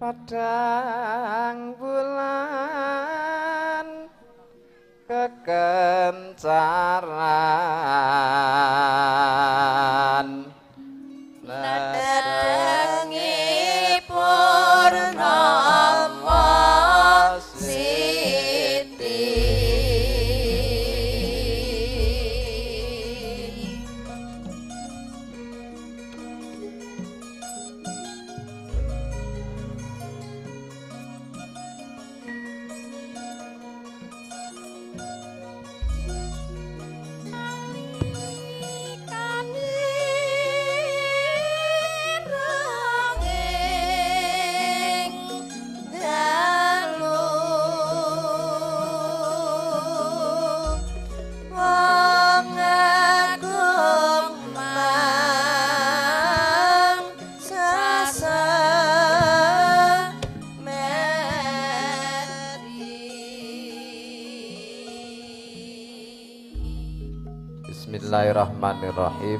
Padang bulan kekencaran nedengi purnama siti. Bismillahirrahmanirrahim.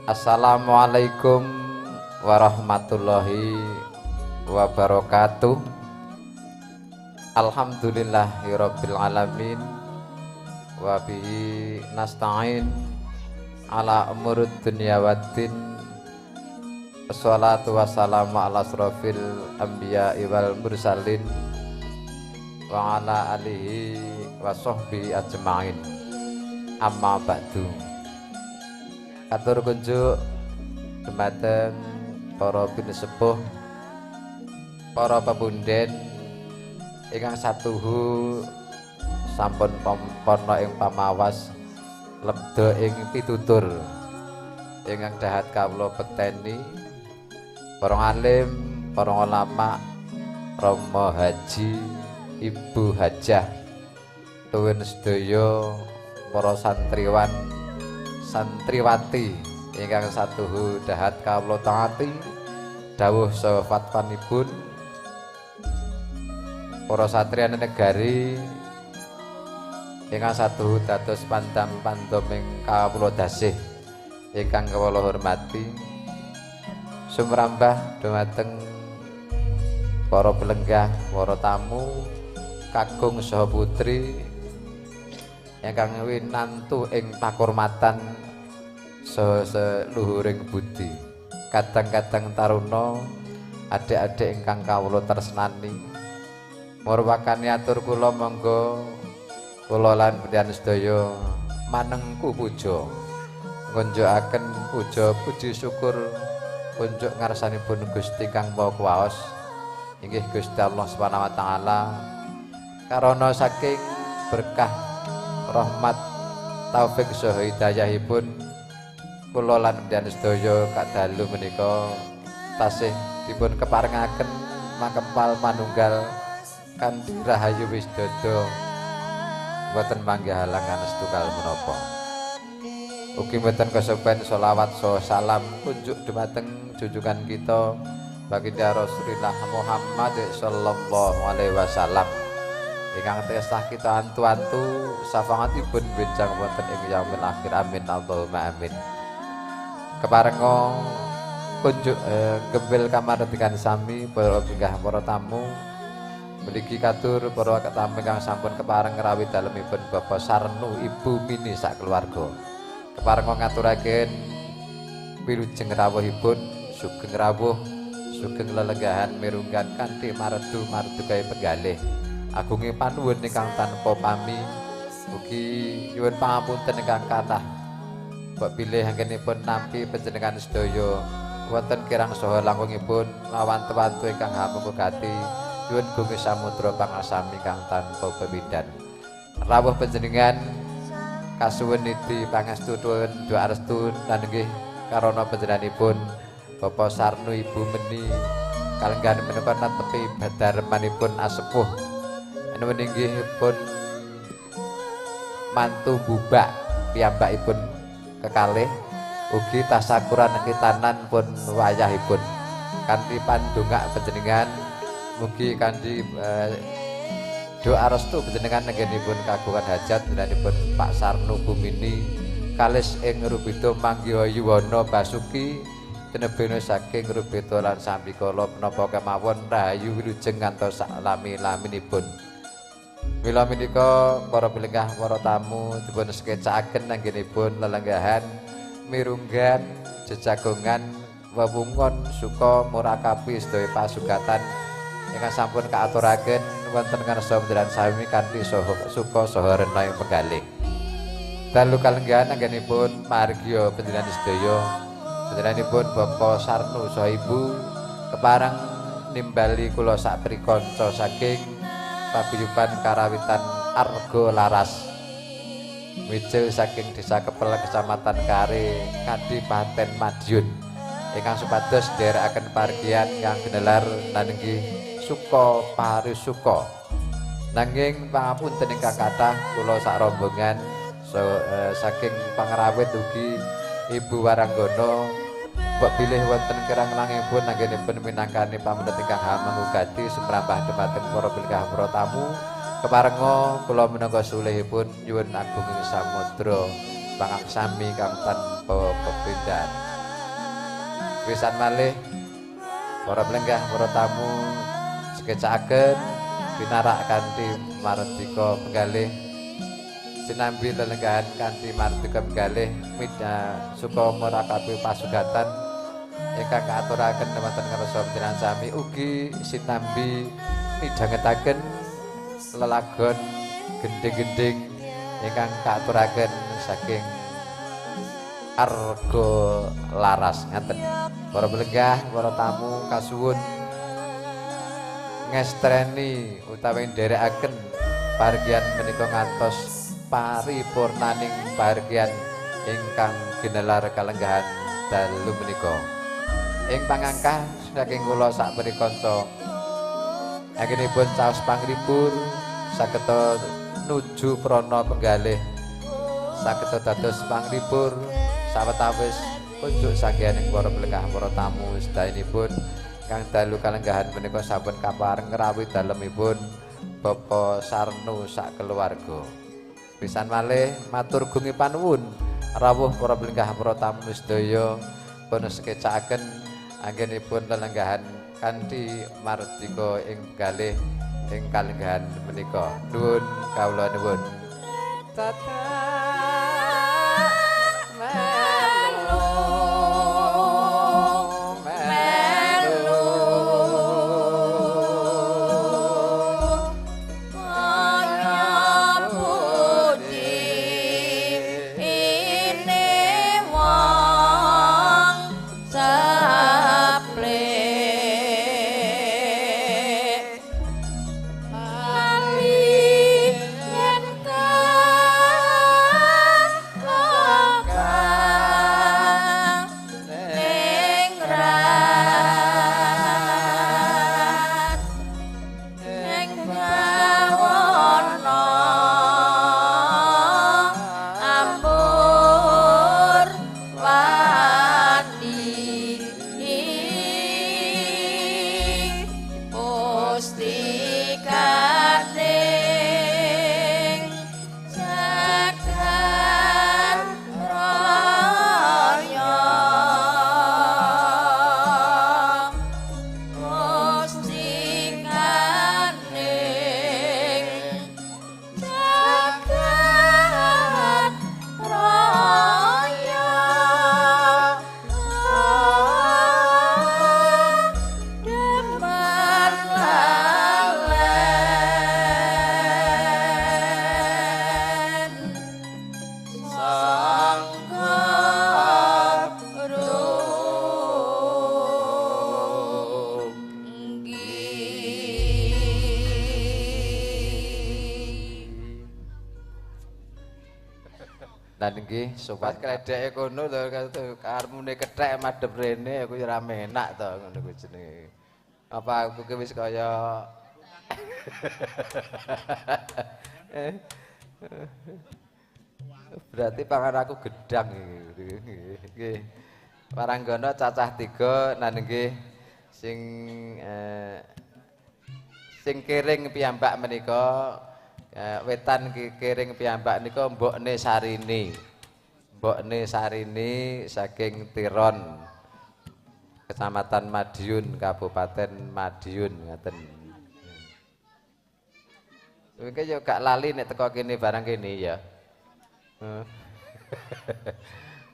Assalamualaikum warahmatullahi wabarakatuh. Alhamdulillahirabbil alamin wa bihi nasta'in ala umurud dunya waddin. Wassalatu wassalamu ala asrofil anbiya'i wal mursalin wa ala alihi wa sahbihi ajma'in. Amma ba'du. Katur kunjuk dumateng para pinesepuh, para pepunden ingkang satuhu sampun pampono ing pamawas lebda ing pitutur ingkang dahat kawula bekteni, para alim, para ulama, Rama Haji, Ibu Hajah, tuwin sedaya para santriwan santriwati ingkang satuhu dahat kawula taati dawuh saha fatwanipun, para satriya negari ingkang satuhu dados pandam pandom ing kawula dasih ingkang kawula hormati, sumrambah dumateng para pelenggah, para tamu kakung saha putri ingkang winantu ing pakurmatan saha seluhuring budi, kadang-kadang taruna, adik-adik ingkang kawula tresnani, murwakani atur kula monggo kula lan panjenengan sedaya manengku puja ngunjukaken puja puji syukur kunjuk ngarsanipun Gusti Kang Maha Kuwaos inggih Gusti Allah Subhanahu wa taala, karana saking berkah rahmat taufik saha hidayahipun kula lan panjenengan sedaya kadalu menika tasih dipun keparengaken makempal manunggal kanthi rahayu wisdada boten manggih halangan setunggal menapa. Ugi mboten kesupen selawat saha salam kunjuk dumateng junjungan kita baginda Rasulullah Muhammad sallallahu alaihi wasallam ingkang tesah kita antu-antu syafaatipun benjang wonten ing yaumil akhir. Amin Allahumma amin. Keparenga kunjuk gembel kamardikan sami para pinggah para tamu mligi katur para tamu ingkang sampun kepareng ngrawuhi dalemipun Bapak Sarnu Ibu Mini sak keluarga. Keparenga ngaturaken wilujeng rawuhipun, sugeng rawuh, sugeng lelenggahan mirunggan kanthi mardu mardu gawe penggalih. Agunge panuwun ingkang tanpa pami, ugi nyuwun pangapunten ingkang kathah. Mbok bilih anggenipun nampi panjenengan sedaya wonten kirang saha langkungipun lawantu-wantu ingkang hamungkati, nyuwun gunge samudra pangasami ingkang tanpa pepindhan. Rawuh panjenengan kasuwun niti pangestu tuwin doa restu lan nggih karana panjenenganipun Bapak Sarnu Ibu Meni kalenggahan menika netepi badarmanipun asepuh inggih pun mantu bubak piyambakipun kekalih ugi tasakuran khitanan pun wayahipun kanthi pandongak panjenengan mugi kanthi doa restu panjenengan anggenipun kagungan hajat panjenenganipun Pak Sarnu Bumini kalis ing Rubito manggiha yuwana basuki Tinebena saking rubeda lan sambikala menapa kemawon rahayu wilujeng ngantos sak lami-laminipun. Mila menika para pilenggah para tamu dipun sekecakaken anggenipun lelenggahan mirunggan jejagongan wewungon suka murakabi sedaya pasugatan ingkang sampun kaaturaken wonten ngarsa panjenengan sami kanthi suka saha rena ing penggalih. Dalu kalenggahan anggenipun margya panjenengan sedaya. Panjenenganipun Bapak Sarnu saha Ibu kepareng nimbali kula saprikanca saking paguyuban Karawitan Arga Laras mijil saking Desa Kepel Kecamatan Kare Kadipaten Madiun ingkang supados nderekaken pargian kang genelar nanenggi suka parisuka. Nanging pangapunten ingkang kathah kula sak rombongan saking pangrawit ugi Ibu Waranggono mbok bilih wonten kirang langipun anggenipun minangkani pamendhet ingkang hamengugati sumrambah dumateng para pilenggah para tamu keparenga kula minangka sulihipun nyuwun agunging samudra pangaksami kang tanpa pepindhan. Pisan malih para pilenggah para tamu sekecakaken pinarak kanthi mardika penggalih sinambi lelenggahan kanthi mardika penggalih midha suka murakabi pasugatan ingkang kaaturaken wonten ngarsa panjenengan sami ugi sinambi midhangetaken lelagon gendhing-gendhing ingkang kaaturaken saking Arga Laras ngaten. Para pelenggah, para tamu kasuwun ngestreni utawi nderekaken pargian menika ngantos paripurnaning pargian ingkang ginelar kalenggahan dalu menika. Ing pangangkah saking kula sakprikanca anggenipun caos pangribur sageta nuju prana penggalih sageta dados pangribur sawetawis kunjuk sanggening para pelenggah para tamu sedayanipun kang dalu kalenggahan menika sampun kapareng ngrawuhi dalemipun Bapak Sarnu sak keluarga. Pisan malih matur gungi panuwun rawuh para pelenggah para tamu sedaya pun sekecakaken anggenipun lelenggahan kanthi mardika ing galih ing kalenggahan menika. Nuwun kawula nuwun. Nggih, sobat kledheke kono to karmune kethek madhep rene aku ya ora menak to ngono kuwi jenenge. Apa aku ki wis kaya berarti pangan aku gedang iki. Nggih. Waranggana cacah 3 nan nggih sing sing kiring piyambak menika wetan kiring piyambak nika mbokne Sarini. Mbokne Sarini saking Tiron. Kecamatan Madiun, Kabupaten Madiun ngaten. Mungkin yo gak lali nek teko kene barang kene ya.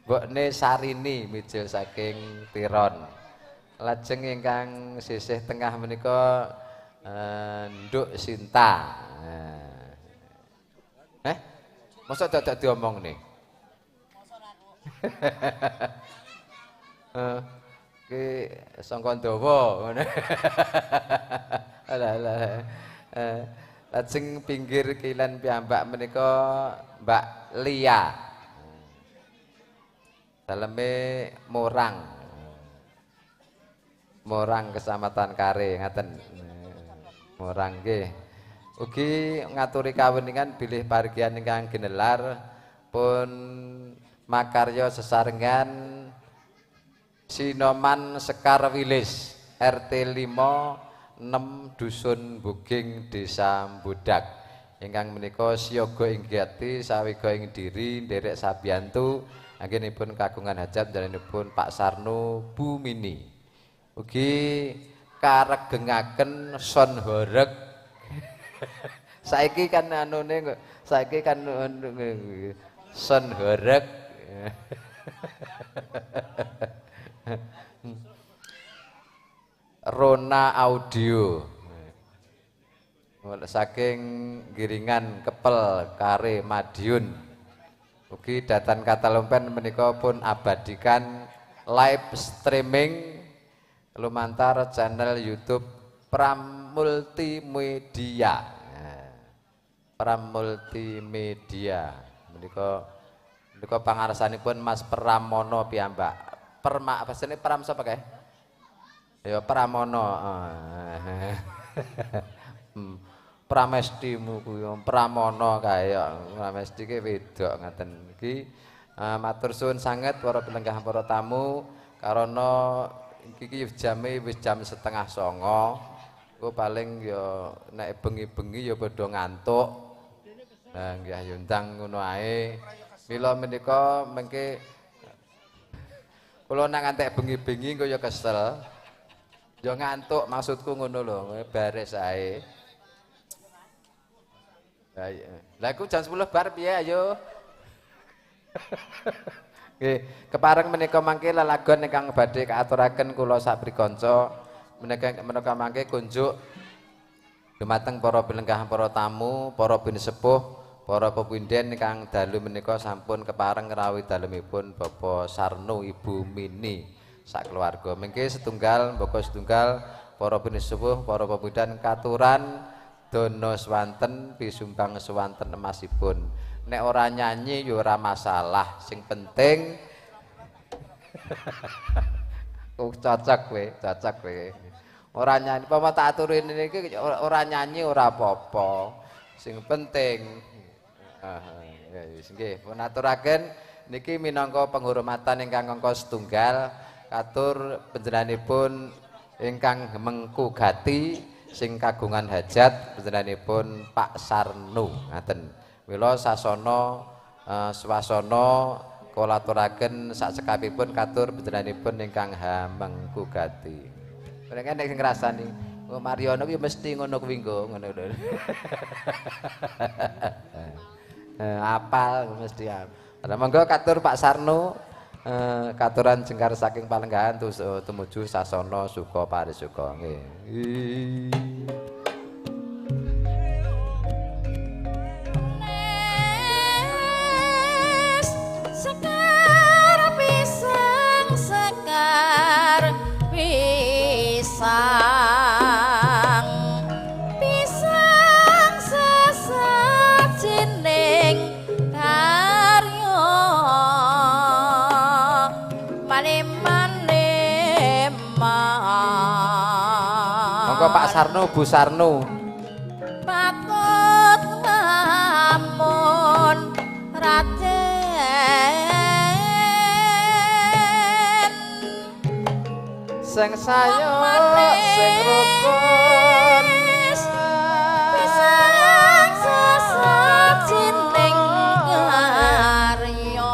Mbokne Sarini mijil saking Tiron. Lajeng ingkang sisih tengah menika Nduk Sinta. Mosok dadak diomong nih. Ki sangka dawa ngono. Alah alah. Lajeng pinggir kilen piyambak menika Mbak Lia. Daleme Morang. Morang Kecamatan Kare ngaten. Morang nggih. Ugi ngaturi kaweningan bilih pargian ingkang ginelar pun makarya sesarengan Sinoman Sekar Wilis RT 5 6 Dusun Buging Desa Budak ingkang menika siaga ing gati sawiga ing diri nderek sabiyantu anggenipun kagungan hajat jalanipun Pak Sarno Bu Mini. Ugi karegengaken son horeg. Saiki kan anune saiki kan son horeg. Rona Audio saking Giringan Kepel Kare Madiun. Ugi datan katalumpen menika pun abadikan live streaming lumantar channel YouTube Pram Multimedia. Pram Multimedia menika menika pangarsanipun Mas Pramono piyambak. Perma apa sini Pram sapa kae? Ya Pramono. Pramestimu kuwi Pramono kae ya. Pramesti ki wedok ngaten iki. Matur suwun sanget para pelenggah para tamu karena iki jame wis jam 8:30. Engko paling ya nek bengi-bengi ya padha ngantuk. Lah nggih ya ndang ngono ae. Mila menika mengke kula nek ngantek bengi-bengi engko ya kesel. Ya ngantuk maksudku ngono lho, bares ae. Lah iku jam 10 bar piye ayo. Nggih, kepareng menika mangke lelagon ingkang badhe kaaturaken kula saprikanca menika mangke kunjuk dumateng para pilenggah para tamu, para pinisepuh, para pepinden ingkang dalu menika sampun kepareng ngrawuhi dalemipun Bapak Sarno Ibu Mini sak keluarga. Mengke setunggal mbaka setunggal para pinisepuh, para pepinden katuran dono swanten pisumbang swanten emasipun. Nek ora nyanyi ya ora masalah, sing penting cocok kowe, cocok kowe. Ora nyanyi, apa tak aturi niki ora nyanyi ora apa-apa. Sing penting ya wis nggih, pun aturaken niki minangka penghormatan ingkang angka setunggal katur panjenenganipun ingkang mengku gati sing kagungan hajat panjenenganipun Pak Sarno ngaten. Mila sasana swasana kula aturaken sak cekapipun katur panjenenganipun ingkang hamengku gati. Mereka nek sing ngrasani, oh Mariono kuwi mesti ngono kuwi engko ngono lho. Apal mesti. Lah monggo katur Pak Sarno katuran jengkar saking palenggahan tumuju sasana suka parisuka nggih. Sekar pisang sekar pisang pisang sesajining karya mane-mane. Monggo Pak Sarno, Bu Sarno. Patut lamun Raden sing sayo sing rukun pisang sesajining karya.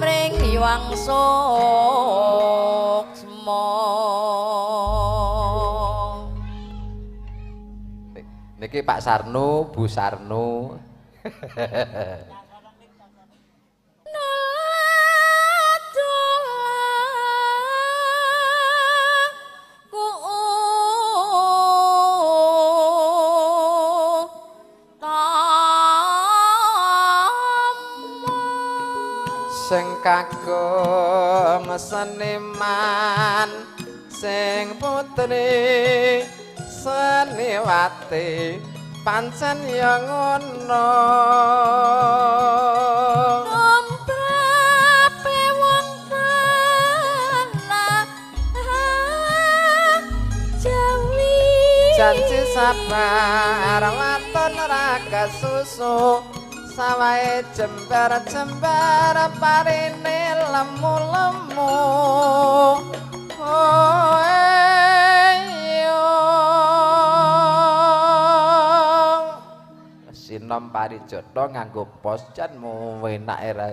amring hyang suksma. Niki Pak Sarnu, Bu Sarnu. Sing kagum seniman sing putri seniwati pancen ya ngono. Tumrape wong tanah Jawi janji sabar waton ora kesusu sawahe jembar-jembar parine lemu-lemu. Oh iyo sinom parijata nganggo pos jan enak era.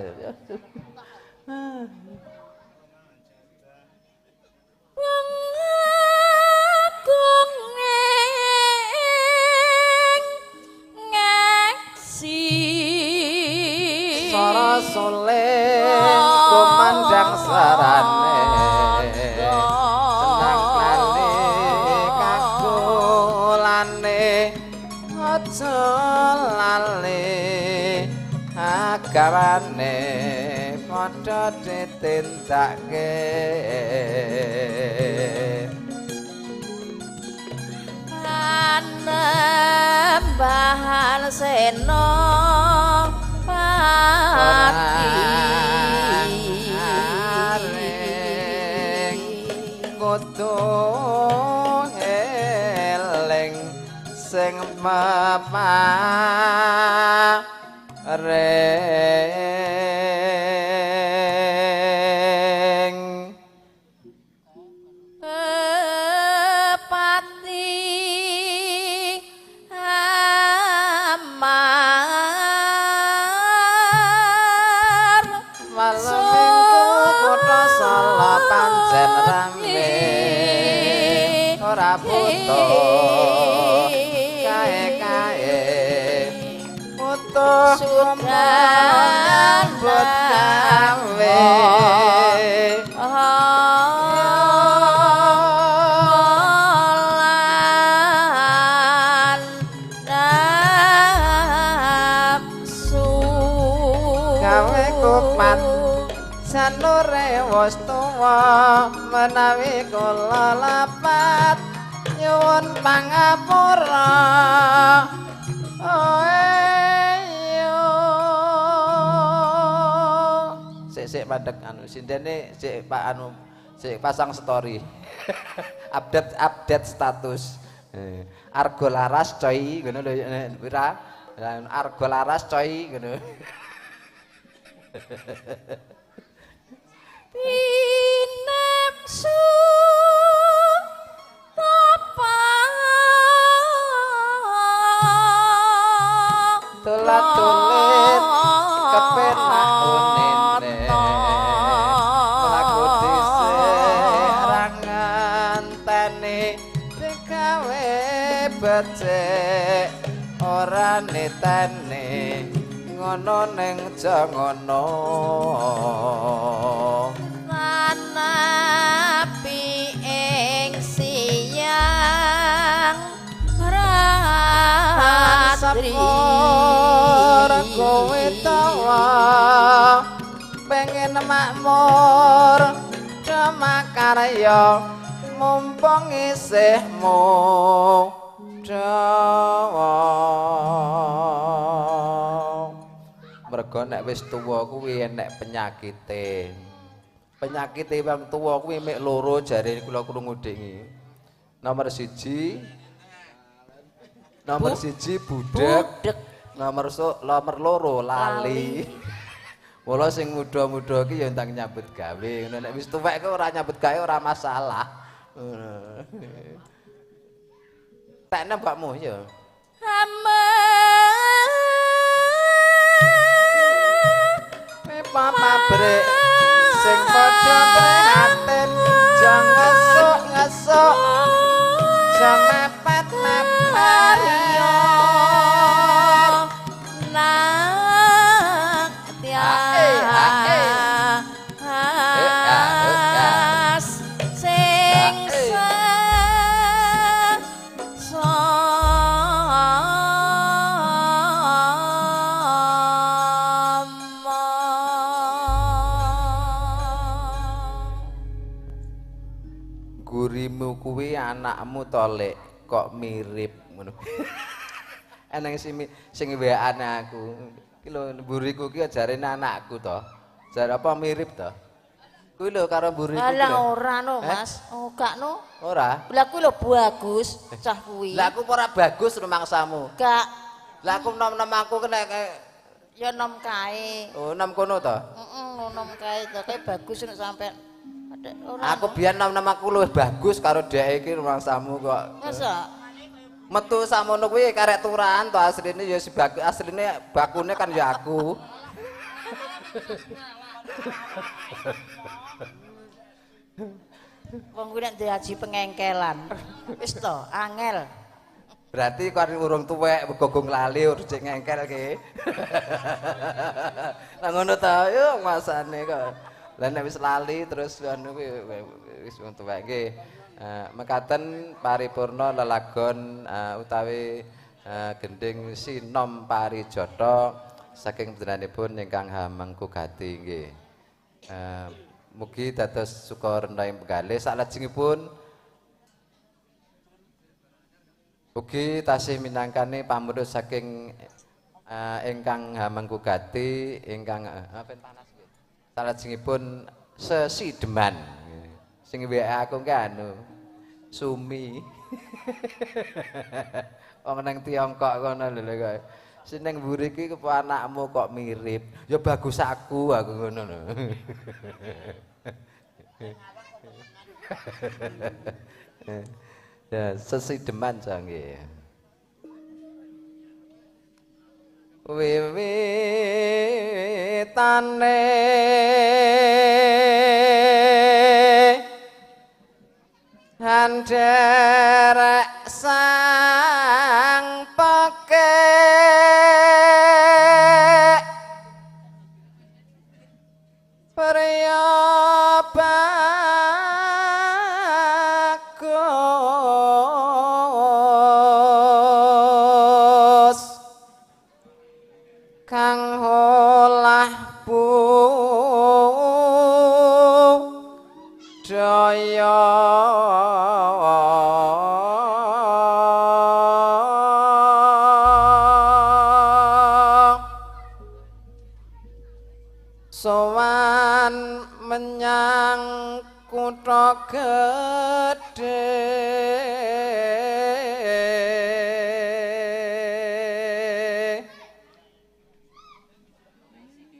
Wong agung ing ngaksi Sora sole kumandang sarane senang lali kakulane aja lali agamane padha ditindakake. Panembahan sena pati aring kudu eling sing peparing. Pati amar Malam minggu kutha Solo pancen rame ora butuh kae-kae butuh nyambut gawe. Lan nafsu Gawe kupat sanure wis tuwa menawi kula lapat nyuwun pangapura. Oh iyo sik sik mandek anu sindene sik Pak anu sik pasang story. Update update status. Argo laras coy ngono lho pira Argo laras coy ngono. Pinapsu tapa Tulat-tulit kepenak unine mlaku dhisik ra ngenteni digawe becik ora niteni ngono ning aja ngono. Nabi ing siang ratri Sepur kowe tawa pengen makmur makarya mumpung isih muda. Mergo nek wis tuwa kuwi enek penyakite. Penyakite wong tuwa kuwi mek loro jare kula krungu dhewe. Nomor siji budheg, nomor loro lali. Mula sing muda-muda iki ya ndang nyambut gawe. Ngono nek wis tuwek kok ora nyambut gawe ora masalah. Ngono. Tekne mbakmu ya. sapa pabrik sing padha prihatin, aja ngesuk-ngesuk, aja mepet-mepet. Nak tias sing sesama. Gurimu kuwi anakmu to, Lek, kok mirip ngono. Eneng sing sing WA-ane aku. Iki lho mburiku ki jarene anakku to. Jare apa mirip to? Kuwi lho karo mburiku ki Alah lho. ora no, Eh? Mas. Oh, gak no. Ora. Lah kuwi lho bagus cah kuwi. Lah aku ora bagus rumangsamu. Gak Lah aku nom-nom aku kena ya nom kae. oh nom kono to. Heeh, nom kae to kae bagus nek sampe ada ora. Aku biyen nom-nom aku luwih bagus karo dhek iki rumangsamu kok. Masa? Metu sakmono kuwi karek turahan to asline ya si bagus, asline bakune kan ya aku. Wong kuwi nek diaji pengengkelan. Wis to, angel. Berarti kan urung tuwek gogong lali urung cek ngengkel ki. Lah ngono ta yo masane kok. Lah nek wis lali terus anu kuwi wis wong tuwek nggih. Mekaten paripurna lelagon utawi gending sinom parijata saking panjenenganipun ingkang hamengku gati nggih. Mugi dados sukarena ing penggalih salajengipun ugi tasih minangkani pamundhut saking ingkang hamengku gati ingkang ben panas nggih. Salajengipun sesideman sing WA aku ki anu Sumi. Wong nang Tiongkok kono lho kok. Sing nang mburi iki kepo anakmu kok mirip. Ya bagus aku ngono lho. Ya sesideman sa nggih. Wiwitane handerek sang pekek priya bagus kang olah budaya sowan menyang kutha gedhe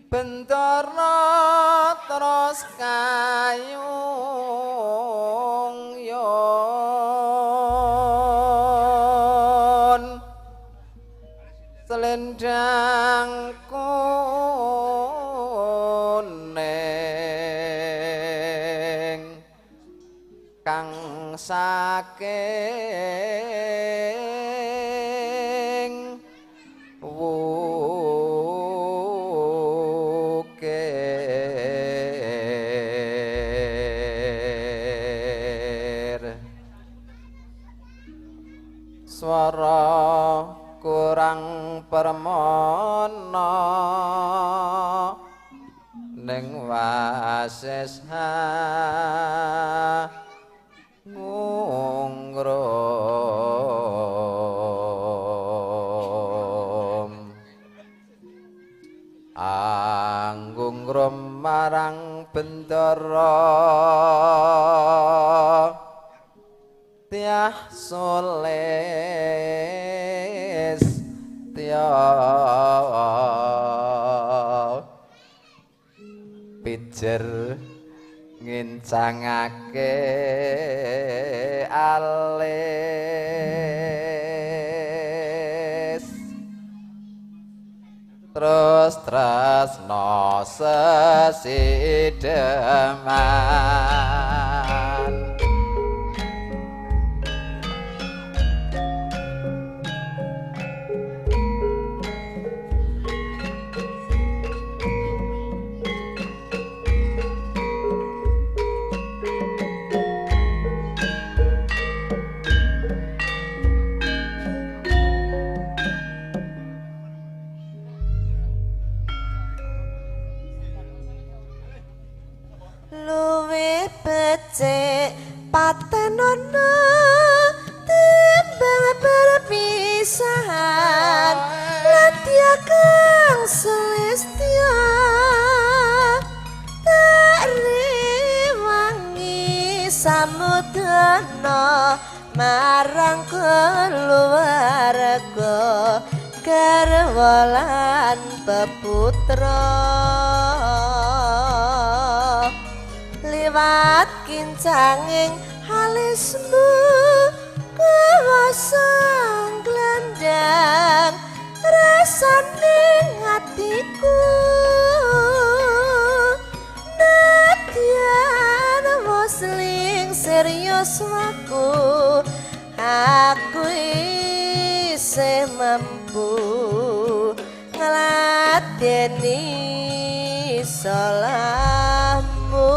Bendara terus kayung yon selendang kuning kang saking wukir swara kurang permana ning wasis ngungrum anggungrum marang bendara tiah soles tiah pijer ngincangake alis terus Tulus tresno sesideman. Luwih becik patenono timbang perpisahan ladya kang sulistya tak rewangi samudana marang keluarga garwa lan peputra liwat kincanging alismu kawasang glendang rasane atiku nadyan wosling serius waku aku isih mampu ngladeni salahmu.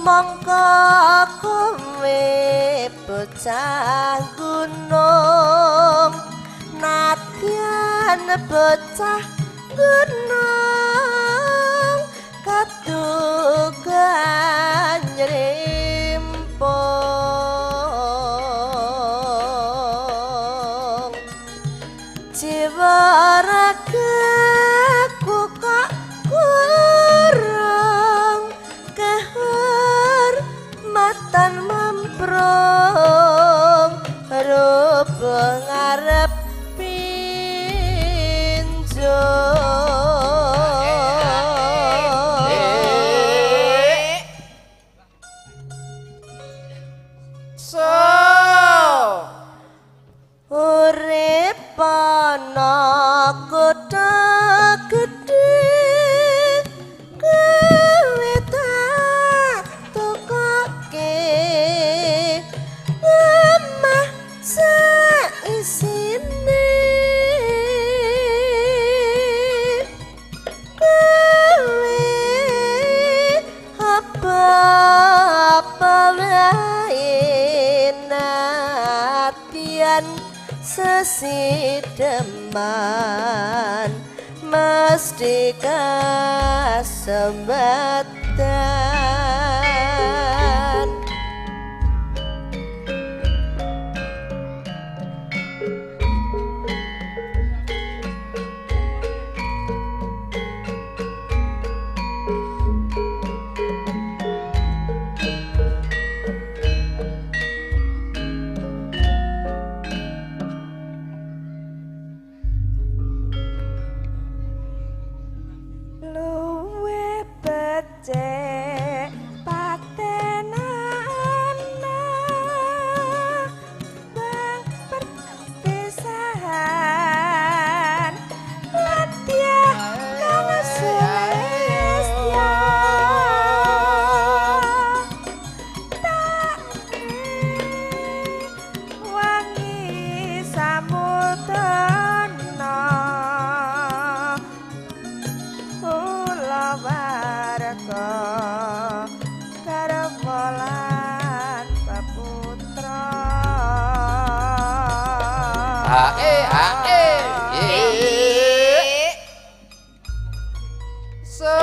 Mongko kowe bocah gunung nadyan bocah gunung kadugan nyrimpung jiwa ragaku kok kurang kehormatan mamprung rupa ngarep pinjung. Urip ana kutha gedhe kowe tak tukoke omah saisine kowe apa-apa wae nadyan sesideman mesti kasembatan. Luwih becik patenana bang perpisahan ladya kang sulistya tak wangi samudana kulawarga garwa lan peputra. Hae hae so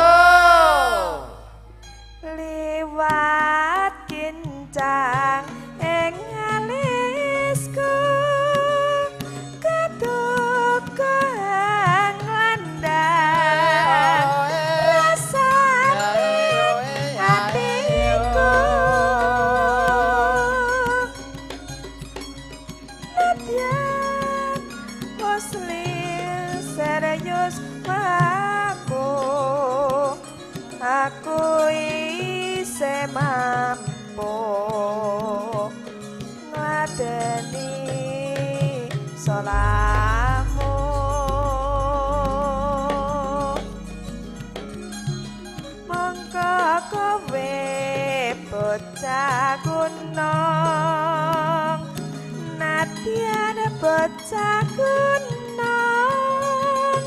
liwat kincang ing alisku kadukan nglandang rasane atiku nadyan wosling serius aku isih mampu ngladeni. salahmu. Mongko kowe bocah gunung, nadyan bocah gunung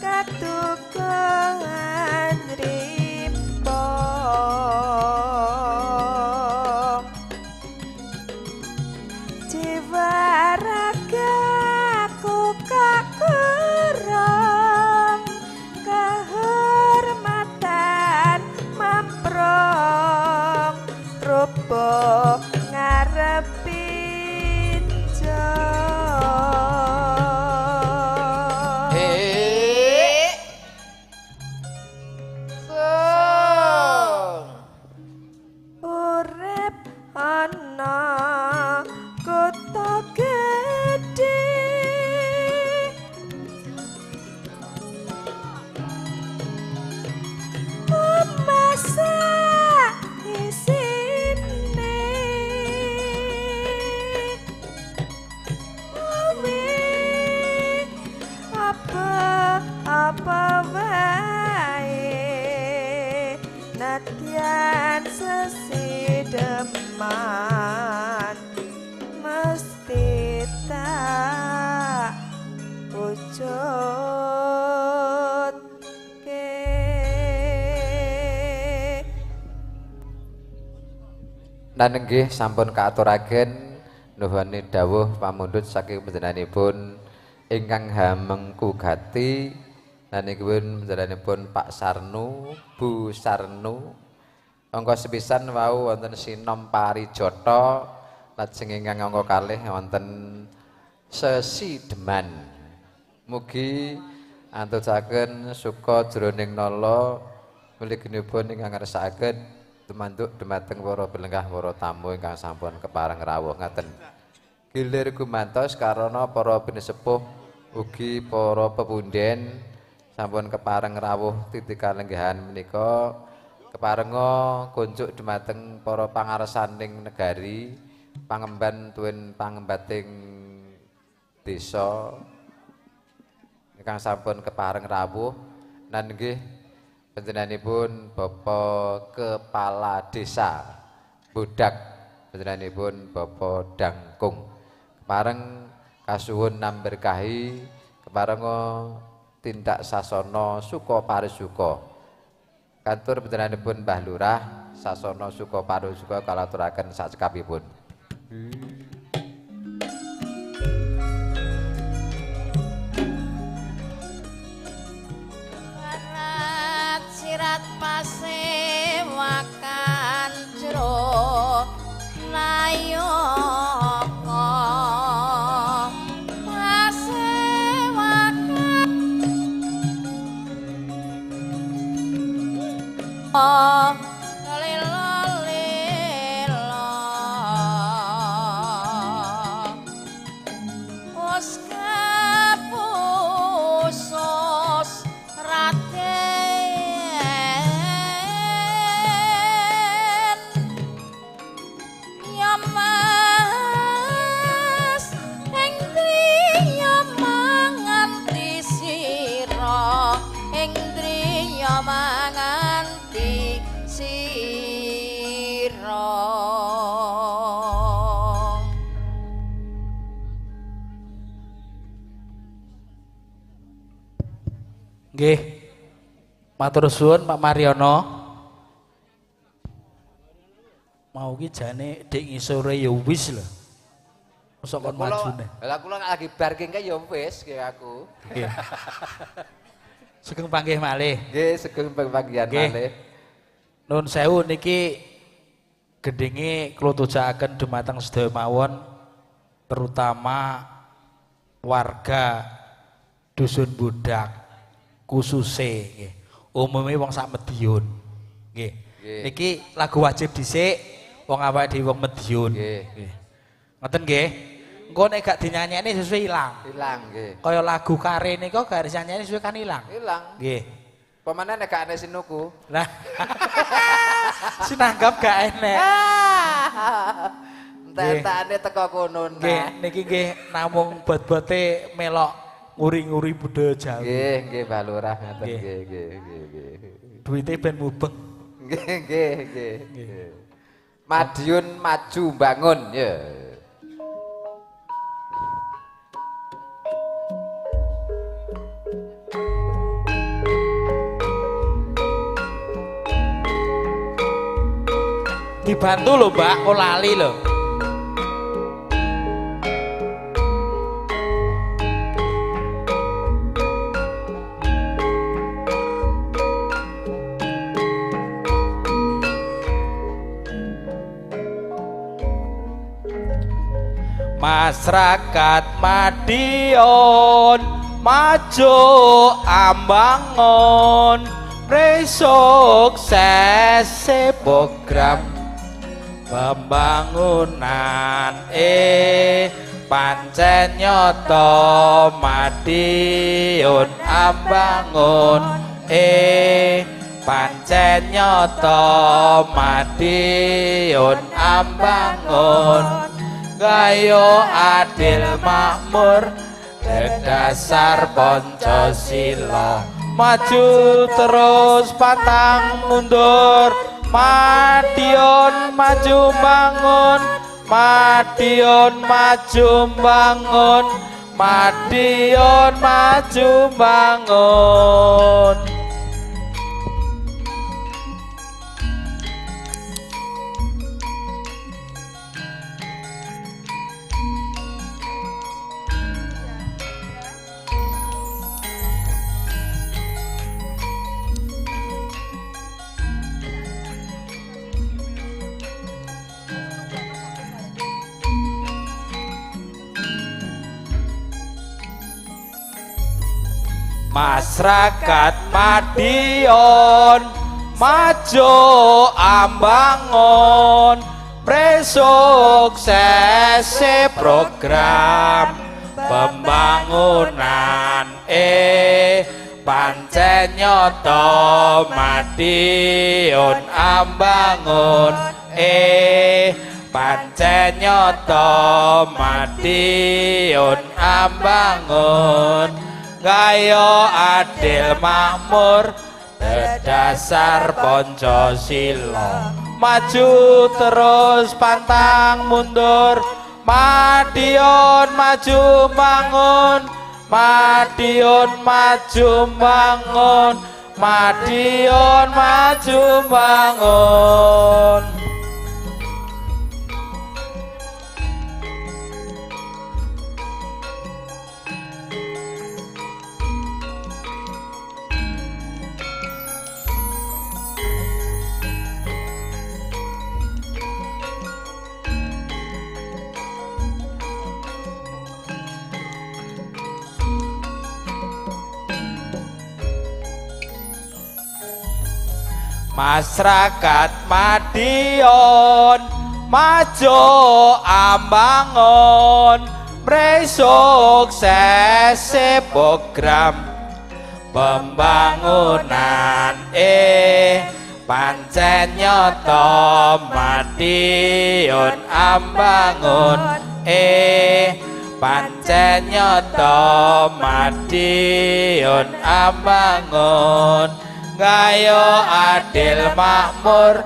katukan rimpong. Jiwa ragaku kakurang kehormatan mamprong rupa ngarepin jong. Sung. Urip ana kutha gedhe, omah isine kowe apa apa wae nadyan sesideman mesti tak wujudke. Lan nggih sampun kaaturaken nuhune dawuh pamundhut saking panjenenganipun ingkang hamengku gati lan pun panjenenganipun Pak Sarnu, Bu Sarnu. Angka sepisan wau wonten Sinom Parijata, lajeng ingkang angka kalih wonten Sesideman. Mugi antusaken suka jroning nala mliginipun ingkang ngersakaken tumanduk dumateng para pelenggah para tamu ingkang sampun kepareng rawuh ngaten. Gilir gumantos karana para pinesepuh ugi para pepunden sampun kepareng rawuh titi kalenggahan menika keparenga kunjuk dumateng para pangarsaning negari, pangemban tuwin pangembating desa ingkang sampun kepareng rawuh lan nggih panjenenganipun Bapak Kepala Desa Budak, panjenenganipun Bapak Dangkung. Kepareng kasuwun namberkahi, keparenga tindak sasana suka parisuka. Kantur panjenenganipun Mbah Lurah sasana suka parisuka kalaturaken sacekapipun. Sirat pasewakan jero nayaka pasewakan lelo-lelo wis kapusus raden ya mas ing driya manganti sira ing driya manganti sira. Nggih. Matur suwun Pak Mariono. Mau ki jane dik ngisore ya wis lho. Mosok kon majune. Lah kula lagi bar ki ya wis ki aku. Nggih. Sugeng panggih malih. Nggih, sugeng panggihan malih. Nun sewu niki gendinge kula tujakaken dumateng sedaya mawon, terutama warga Dusun Budak kususe nggih. Umume wong sak Mediun. Nggih. Niki lagu wajib dhisik wong awake dhewe wong Mediun. Nggih. Ngoten nggih. Engko nek gak dinyanyekne sesuai ilang. Ilang nggih. Kaya lagu kare nika gak dinyanyekne sesuai kan ilang. Ilang. Nggih. Pemane nek gak enek sinuku. Lah. Sinanggap gak enek. Entek-entekane teko kono. Nggih, niki nggih namung bot-bote melok nguri-nguri budaya Jawa. Nggih, nggih Mbah Lurah ngaten nggih, nggih, nggih. Duite ben mubeng. Nggih, nggih, nggih. Madiun maju bangun ya. Dibantu lho Mbak, kok lali lho. Masyarakat Madiun maju ambangun pre sukses program pembangunan pancen nyata Madiun ambangun pancen nyata Madiun ambangun gayo adil makmur dedasar Pancasila maju terus pantang mundur Madiun maju bangun Madiun maju bangun Madiun maju bangun. Masyarakat Madiun maju ambangun pre sukses program pembangunan pancen nyata Madiun ambangun pancen nyata Madiun ambangun gayo adil makmur dedasar Pancasila maju terus pantang mundur Madiun maju bangun Madiun maju bangun Madiun maju bangun. Masyarakat Madiun maju ambangun pre sukses program pembangunan pancen nyata Madiun ambangun pancen nyata Madiun ambangun gayo adil makmur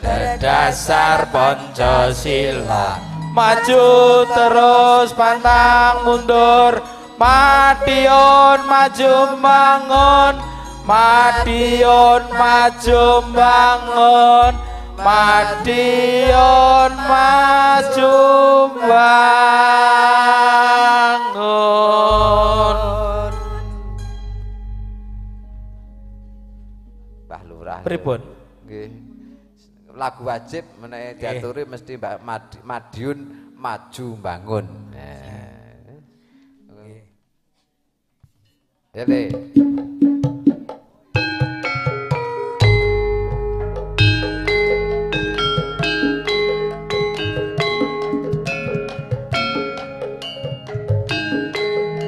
dedasar Pancasila maju terus pantang mundur Madiun maju bangun Madiun maju bangun Madiun maju bangun. Pripun? Nggih. Lagu wajib menawi diaturi mesti Mbak Madiun maju bangun. Nggih. Ya Le.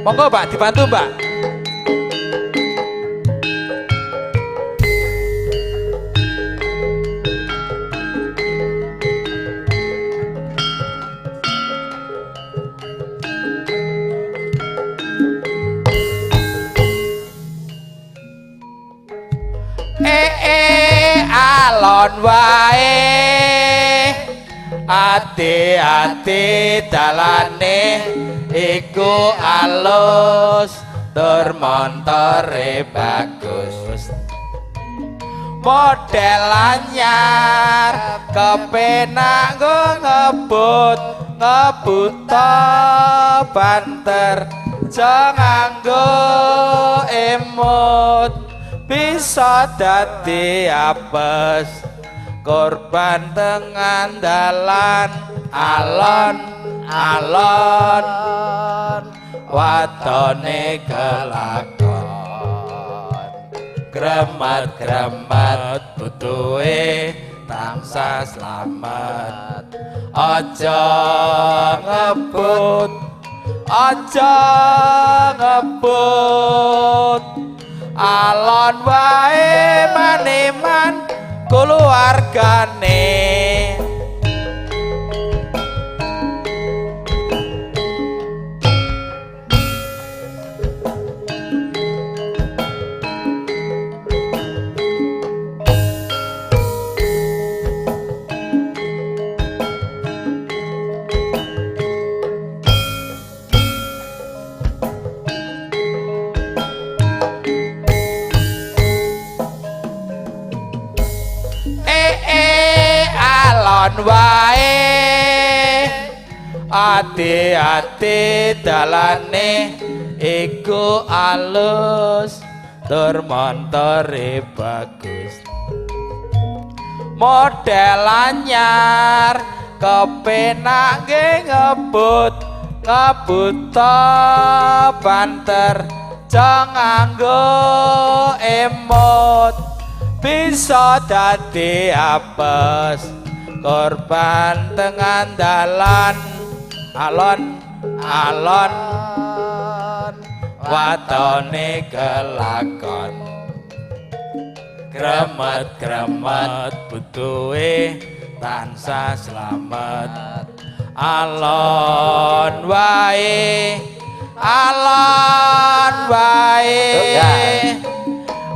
Monggo Pak, dibantu Mbak. Ati-ati dalane iku alus tur montore bagus. Model anyar kepenak nggo ngebut ngebuta banter aja nganggo emot bisa dadi apes korban tengan dalan alon alon watone kelakon kremat kremat butuhe tansah slamet aja ngebut aja ngebut alon wae maneman kulawargane. Alon wae ati-ati dalane iku alus tur montore bagus model anyar kepenak nge ngebut ngebuta banter aja nganggo emot bisa dadi apes korban tengan dalan alon alon watone kelakon kremet kremet butuhe tansah slamet alon wae alon wae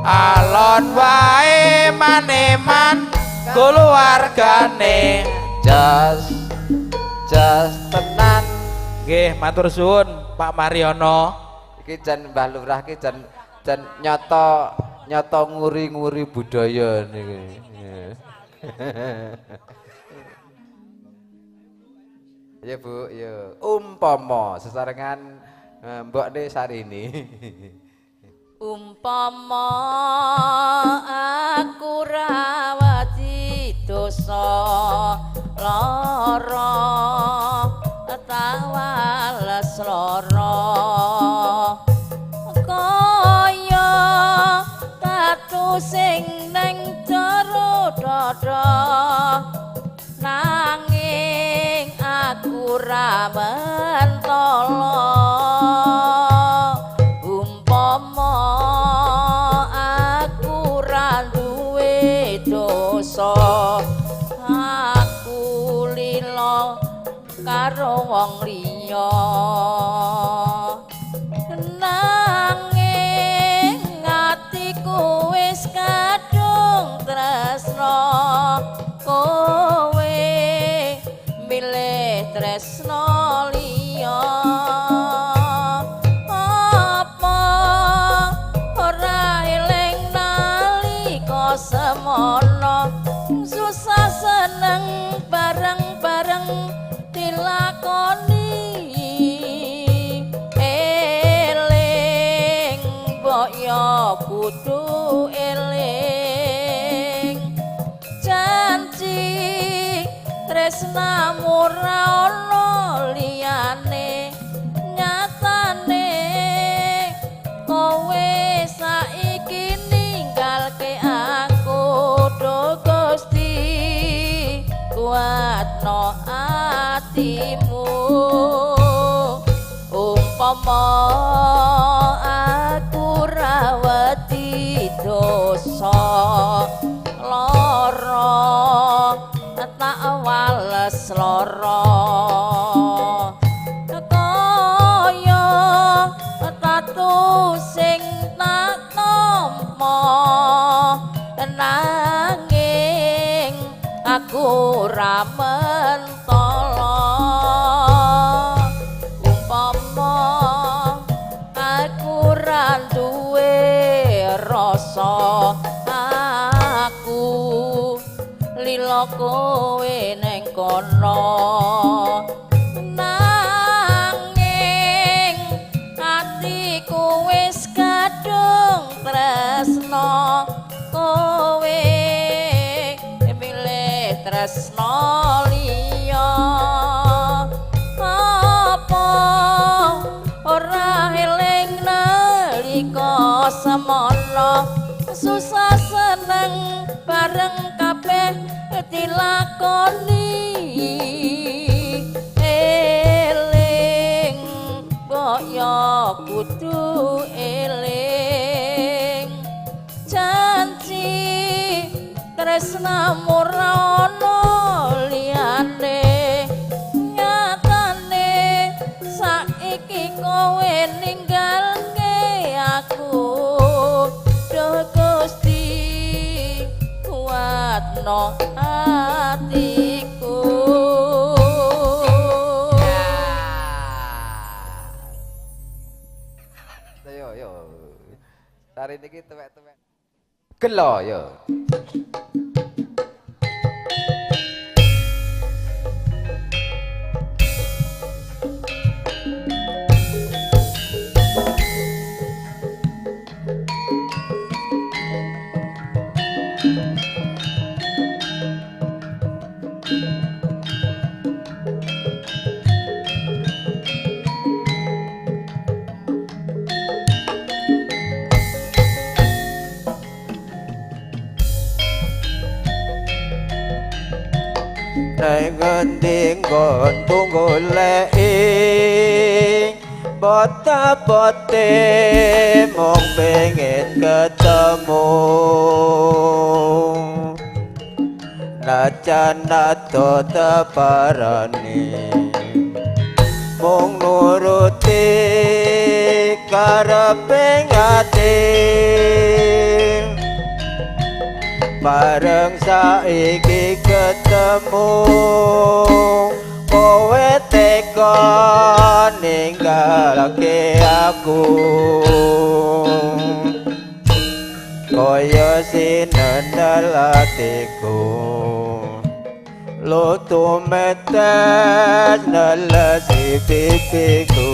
alon wae maneman kulawargane jos jos tenan. Nggih matur suwun Pak Mariono. Iki jan Mbah Lurah iki jan jan nyata nyata nguri-nguri budaya niki. Ya Bu, ya umpama sesarengan mbokne Sarini. Umpama aku ra wedi dosa lara tawales lara kaya tatu sing neng jero dada nanging aku ra mentolo. Umpama aku ra duwe dosa aku lila karo wong liya nanging atiku wis kadung tresna kowe milih tresna liya. Apa ora eling nalika semono susah seneng bareng-bareng dilakoni eling mbok yo kudu eling janji tresnamu ra ono liyane nyatane kowe saiki ninggalke aku do Gusti kuatno atimu. Umpama aku ra wedi dosa lara tak wales lara kaya tatu sing tak tampa nanging aku ra mentolo. Mentala umpama aku ra duwe rasa aku lila kowe ning kono nanging atiku wis kadung tresno kowe pilih tresno liya apa ora eling nalika semono susah seneng bareng kabeh dilakoni eling mbok yo kudu eling janji tresnamu ora ana liyane nyatane saiki kowe ninggalke aku duh Gusti kuatno atiku. Yo yo. Tari niki tuwek-tuwek. Gelo yo. Neng ngendi nggonku goleki bota-bote mung pengen ketemu najan ado teparani mung nuruti karepe ati bareng saiki ketemu kowe teka ninggalake aku kaya sinendal atiku lutu metes nelesi pipiku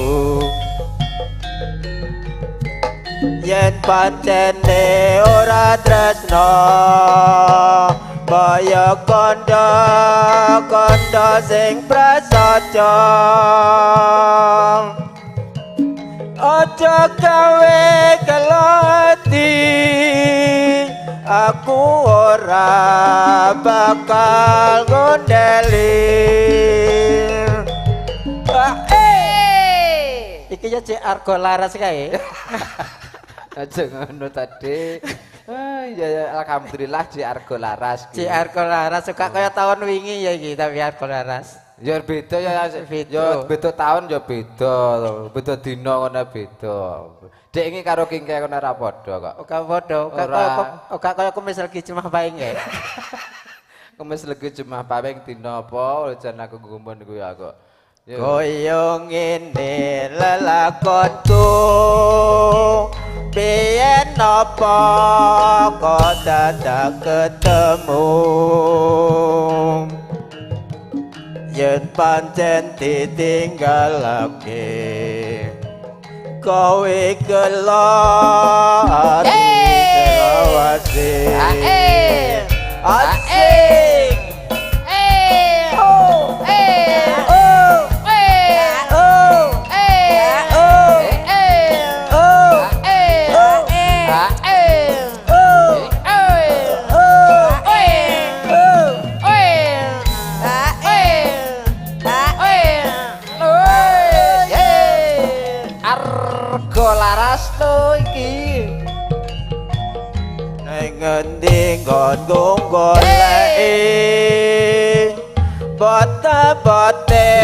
yen pancene ora tresno kaya kandha kandha sing prasaja aja gawe kelati aku ora bakal ngondeli. Iki ya Cik Argo Laras kae. Aja ngono tadi. Ya ya alhamdulillah Cik Argo Laras. Cik Argo Laras suka kaya tahun wingi ya iki tapi Argo Laras. Ya beda ya ya beda tahun ya beda, beda dina ngono beda. Dek iki karo kingke ngono ora padha kok. Ora padha, ora kaya kemis legi Jumah Paing ya. Kemis legi Jumah Paing dina apa jan aku gumun kuwi aku. Kaya ngene lelakonku biyen apa kok dadak ketemu yen pancen ditinggalake kowe gelo ati selawase asik. Laras to iki neng ngendi nggonku goleki bote-bote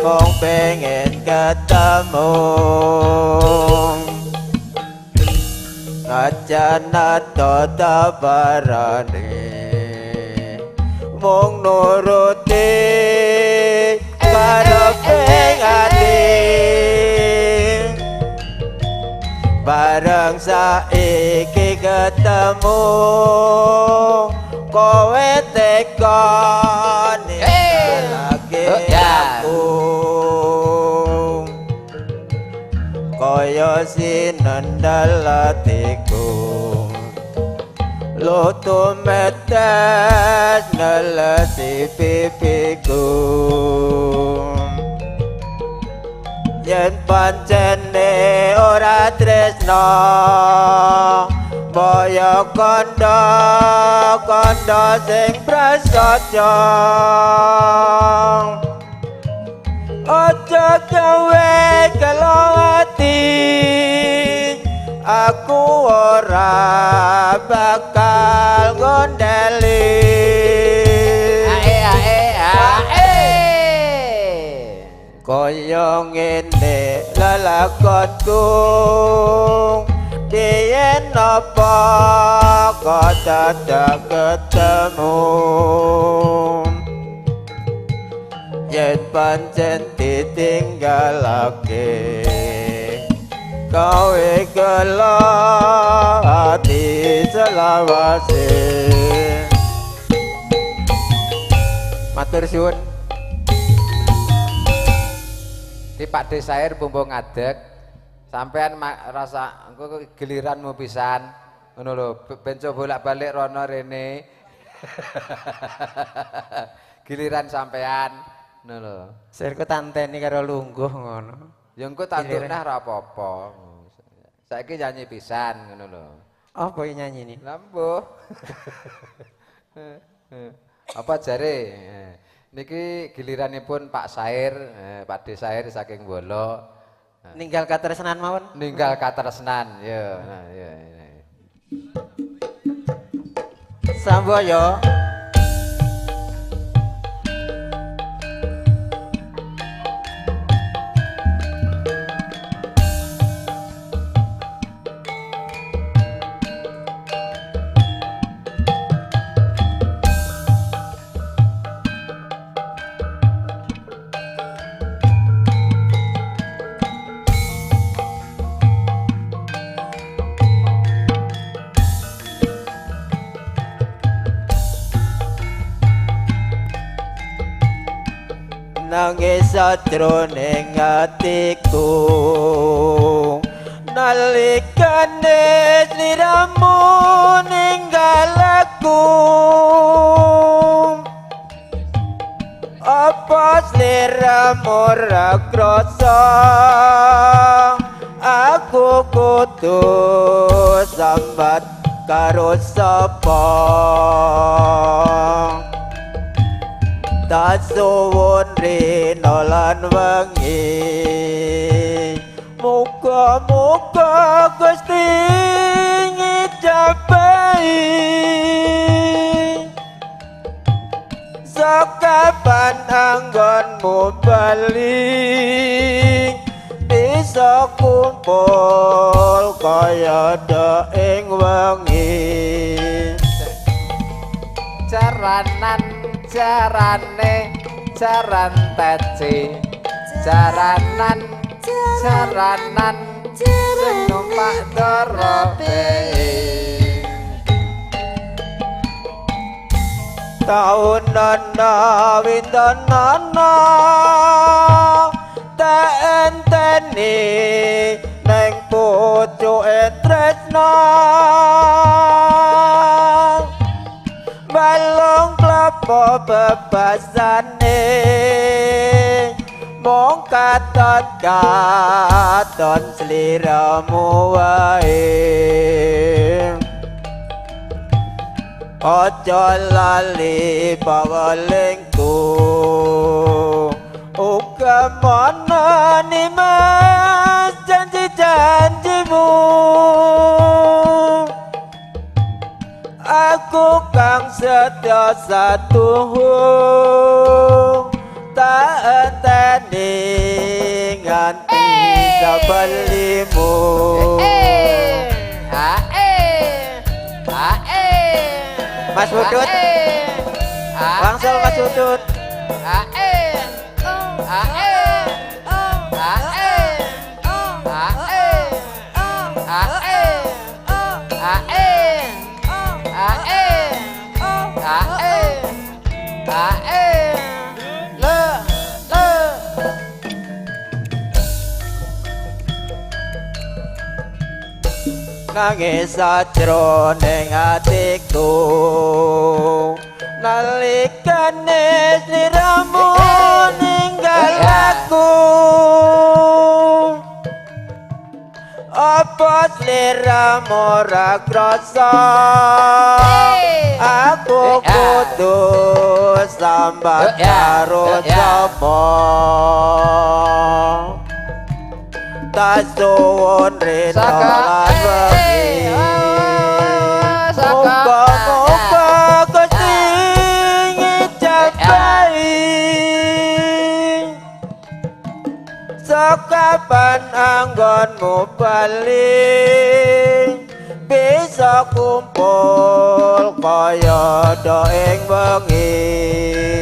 mung pengen ketemu najan ado tabarane Mung nuruti karepe ati. Bareng saiki ketemu kowe teka ninggalake aku. Kaya sinendal atiku lutu metes nelesi pipiku. Yen pancene ora tresno boyo kondo kondo sing prasaja. Aja gawe gelo ati, aku ora bakal ngondeli. Ae ae ae. Kaya ngene lelakonku biyen apa kok dadak ketemu. Yen pancen ditinggalake kowe gelo ati selawase. Matur suwun. Ki Pak De Sair bumbung ngadeg sampean rasa engko giliranmu pisan ngono lho, ben coba bolak-balik rono rene. Giliran sampean ngono lho. Sirku tanteni karo lungguh ngono. Ya engko tanduk nah ora apa-apa. Saiki nyanyi pisan ngono lho. Apa iki nyanyi ni? Lah mbuh. Apa jare? Niki giliranipun Pak Sair, Pak De Sair saking Bolo. Ninggal katresnan mawon. Ninggal katresnan, ya. Nah, ya. Samboyo. Nangis sajroning atiku nalikane sliramu ninggal aku. Apa sliramu ora krasa aku kudu sambat karo sapa. Tak suwun rina lan wengi, muga-muga Gusti ngijabahi. Sakapan anggonmu bali bisa kumpul kaya do ing wengi. Jaranan jarane jaran teci, jaranan jaranan sing numpak dorobe. Taun ana wintenana tak enteni neng pucuke tresna. Balung klapa bebasane mung katon katon sliramu wae. Aja lali pawelingku uga mana nimas janji-janjimu. Aku kang setia satuhu tak enteni nganti sabelimu. Mas Putut. Langsung Mas Utut. A E A E A E A E A E A E A E A E A E Le le. Nangis sajroning atiku nalikane sliramu ninggal aku. Apa sliramu ora krasa aku kudu sambat karo sapa? Tak suwun rina lan wengi, muga-muga Gusti ngijabahi. Sekapan anggonmu bali bisa kumpul kaya do ing wengi.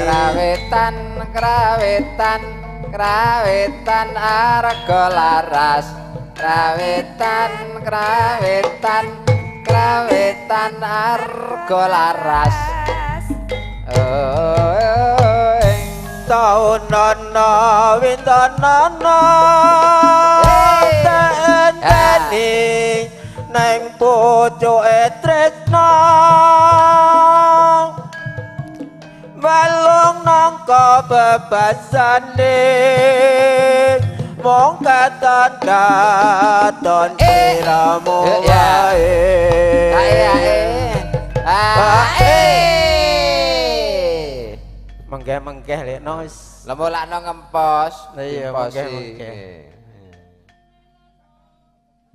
Krawetan krawetan krawetan arga laras. Krawetan krawetan krawetan arga laras. Taun ana winten ana enteni neng pucuke tresna, balung nangka bebasane mung katon katon siramu wae. Menggeh-menggeh lek no wis. Lah mulakno ngempos. Iya, menggeh-menggeh.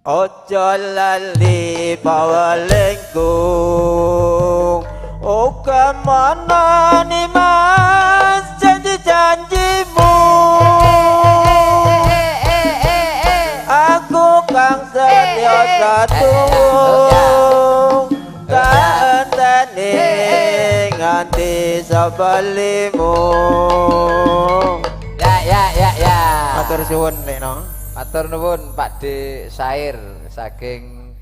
Ojo lali pawelingku uga mana nimas janji-janjimu. Aku kang setya satuwu tak enteni nganti sabalimu. Ya ya ya ya. Matur suwun Lekno. Matur nuwun Pak D Sair saking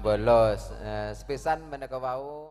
Bolos. Sepisan menika wau.